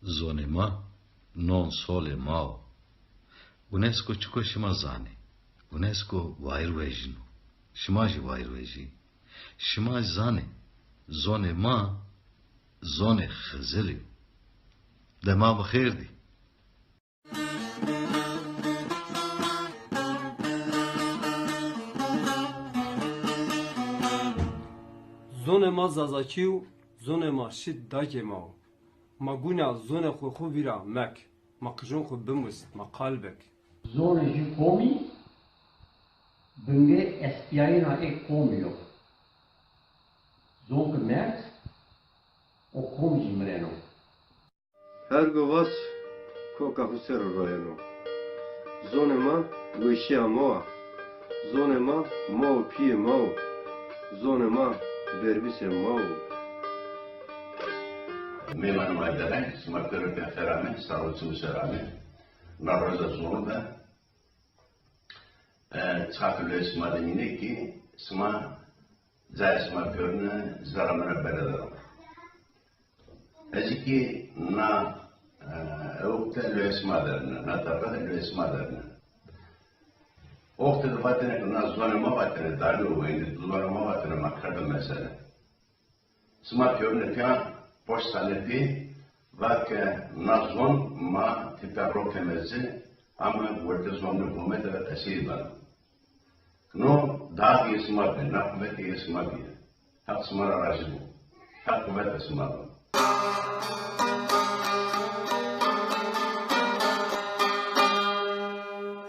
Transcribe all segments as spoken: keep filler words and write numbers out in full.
Zonê ma non solê ma o. UNESCO çiko şima zanê? UNESCO wayir wejîno. Şima jî wayir wejî. Şima zanê, zonê ma zonê Xizilî yo. Dema bi xêr dî. Zonê ma Zazakî yo, zonê ma şit dakê ma o. Ma guna zonê xo xo vîra mek, ma qijon xo bimus, ma qal bik. Zonê jû qomî bingê estbîyayîna ê qomî yo. Zon ke merd, o qom jî mireno. Her go vas koka xo ser o royeno. Zonê ma weşîya ma wa. Zonê ma ma û pîyê ma wo. Zonê ma berbîsê ma wo. Mêmanê ma deray, sima pêro pê xêr amê, sağlık sima ser amê. Na roja zonu de, e, çiqa ke loyê sima de nînê kî, sima cayê sima pêrune zerra mi ra bele der o. Ez kî na, e, ewk de loyê sima der ne, na terre de loyê sima der ne. Oxte de vatêne ke na zonê ma vatêne, darî û weyne zonê ma vatêne, ma kerde mesele. Sima pêrune pîya poşt sane pî va ke na zon ma tepîya ro keme ci, ama wertê zonê home de qesey beno. No daxî yê sima bî, na quwetê yê sima bî. Heq sima ra rajî bo. Heq quwetê sima bo.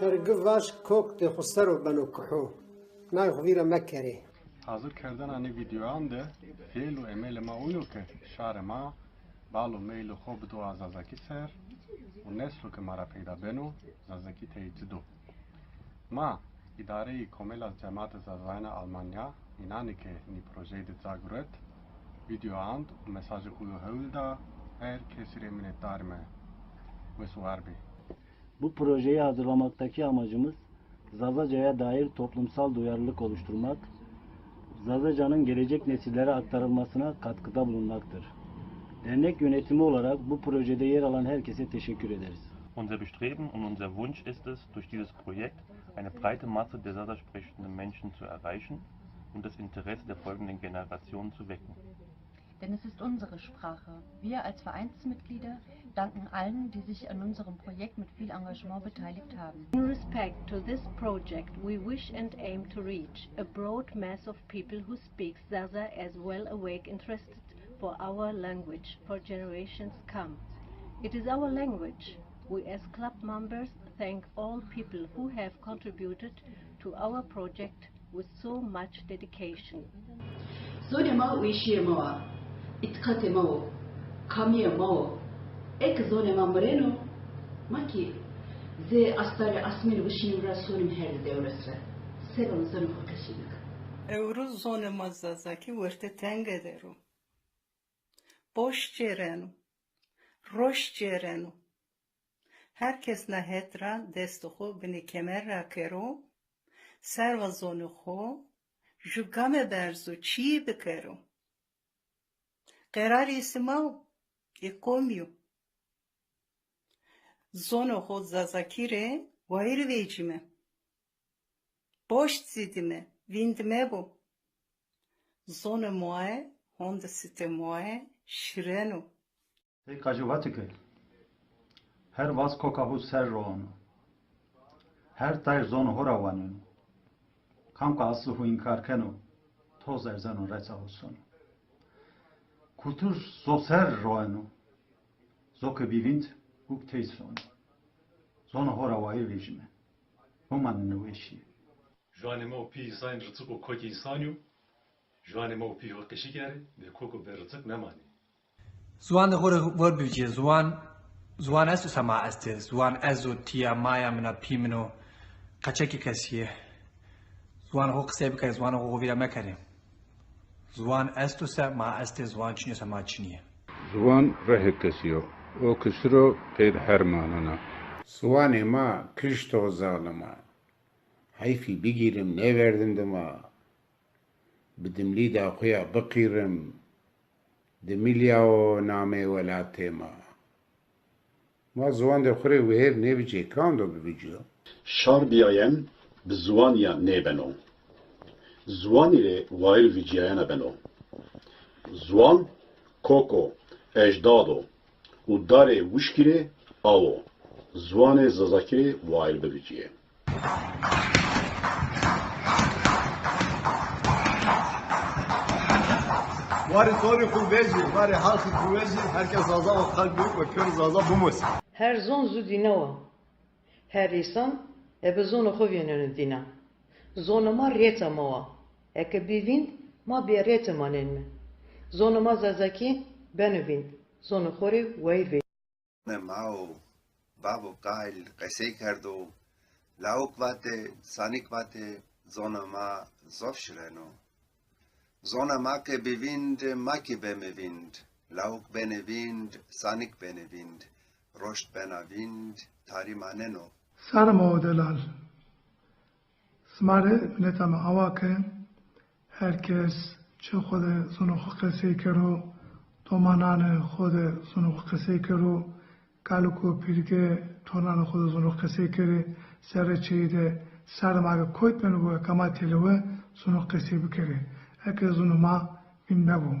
Hergi vaş kok de xo ser o beno kuho. Nay xo vîra mekerê. Hazirkerdena nê vîdeoyan de fêl û emelê ma o yo ke şarê ma bal û meylê xo bido a Zazakî ser û neslo ke ma ra peyda beno, Zazakî tey ci do. Ma, îdareyê Komela Cematê Zazayana Almanya, înanê ke nî projeyî de ca guret, vîdeo ant û mesajê xo yo hewl da, her kesî rê minetdar îme. Wes û war bê. Bu projeyi hazırlamaktaki amacımız Zazaca'ya dair toplumsal duyarlılık oluşturmak, Zazaca'nın gelecek nesillere aktarılmasına katkıda bulunmaktır. Dernek yönetimi olarak bu projede yer alan herkese teşekkür ederiz. Unser Bestreben und unser Wunsch ist es, durch dieses Projekt eine breite Masse der Zaza sprechenden Menschen zu erreichen und das Interesse der folgenden Generationen zu wecken. Denn es ist unsere Sprache. Wir als Vereinsmitglieder danken allen, die sich an unserem Projekt mit viel Engagement beteiligt haben. In respect to this project, we wish and aim to reach a broad mass of people who speak Zaza as well awake interested for our language for generations come. It is our language. We as club members thank all people who have contributed to our project with so much dedication. Zonê ma weşîyê ma wa, îtîqatê ma wo, kamîya ma wo. Eke zonê ma mireno, ma kî zê astarê asmên wişînim ra sonim herdî dewres ra. Seba mi zonê xo qesî bik. Ewro zonê ma Zazakî wertê tenge der o. Boş cêreno, roş cêreno. Her kes na het ra destê xo binê kemer ra kero, serva zonê xo ju game berzo çîyê bikero. Qerarê sima o, ê qomî yo. Zonê xo Zazakî rê wayîr vecîme. Boşt zî dîme, vînd mebo. Zonê moe honde sitê moe şîren o. Ey qajî vatê ke, her vas koka xo ser roano. Her tayr zonê xo ra waneno. Kam ke aslê xo înkar keno, toz erzeno reça xo sono. Kultur zo ser roeno. Zo ke bî vînd, uk tey sono. Zonê xo ra wayîr vejîme. Bimanîne weşîye. Juanê ma û pî însanî riçik û kokê însanî yo. Juanê ma û pî ho qeşî kerê, bê kok û bê riçik memanê. Ziwan de xo rê vor bivîcîyê. Ziwan, ziwan esto se ma estê. Ziwan ez o, ti ya, ma ya, min a, pî min o. Qeçekê kesî yê. Ziwanê xo qisey bikerê, ziwanê xo xo vîra mekerê. Ziwan esto se ma estê, ziwan çinî yo se ma çinî yê. Ziwan rehê kesî yo. O ke şiro pey de her manena. Ziwanê ma kişto zalima. Heyfî bigîrim nêverdim dima. Bi dimlî da xo ya biqîrim. Dimilya o namê welatê ma. Ma ziwandê xo rê wayîr nêvicîyê, kando bivicîyo? Şar bîyayen bi ziwanî ya nêbeno. Ziwanî rê wayîr vicîyayena beno. Ziwan kok o, ejdad o û darê wişkî rê aw o. Ziwanê zazakî rê wayîr bivicîyê. Warê zonê xo vejî, warê halkê xo vejî, herkes Zaza û kalbî û pêro Zaza bimusê. Her zon zu dîna wa. Her îsan ebe zonê xo vîneno dîna. Zonê ma rêta ma wa. Eke bî vînd, ma bê rête manenme. Zonê ma zazakî beno vînd. Zonê xo rê wayîr vejî. Zonê ma o, bavo Kal qesey kerdo, lawik vatê, sanik vatê, zonê ma zof şireno. Zonê ma ke bî vînd, ma kî bême vînd, lawik benê vînd, sanik benê vînd, roşt bena vînd, tarî maneno. Sarê ma o delal. Sima rê mineta mi awa ke her kes çê xo de zonê xo qesey kero, domananê xo de zonê xo qesey kero, kalik û pîrike tornanê xo de zonê xo qesey kerê, serrê çêyî de sarê ma ke kotî beno û eke ma têlewe zonê xo qesey bikerê. Eke zonê ma vînd mebo.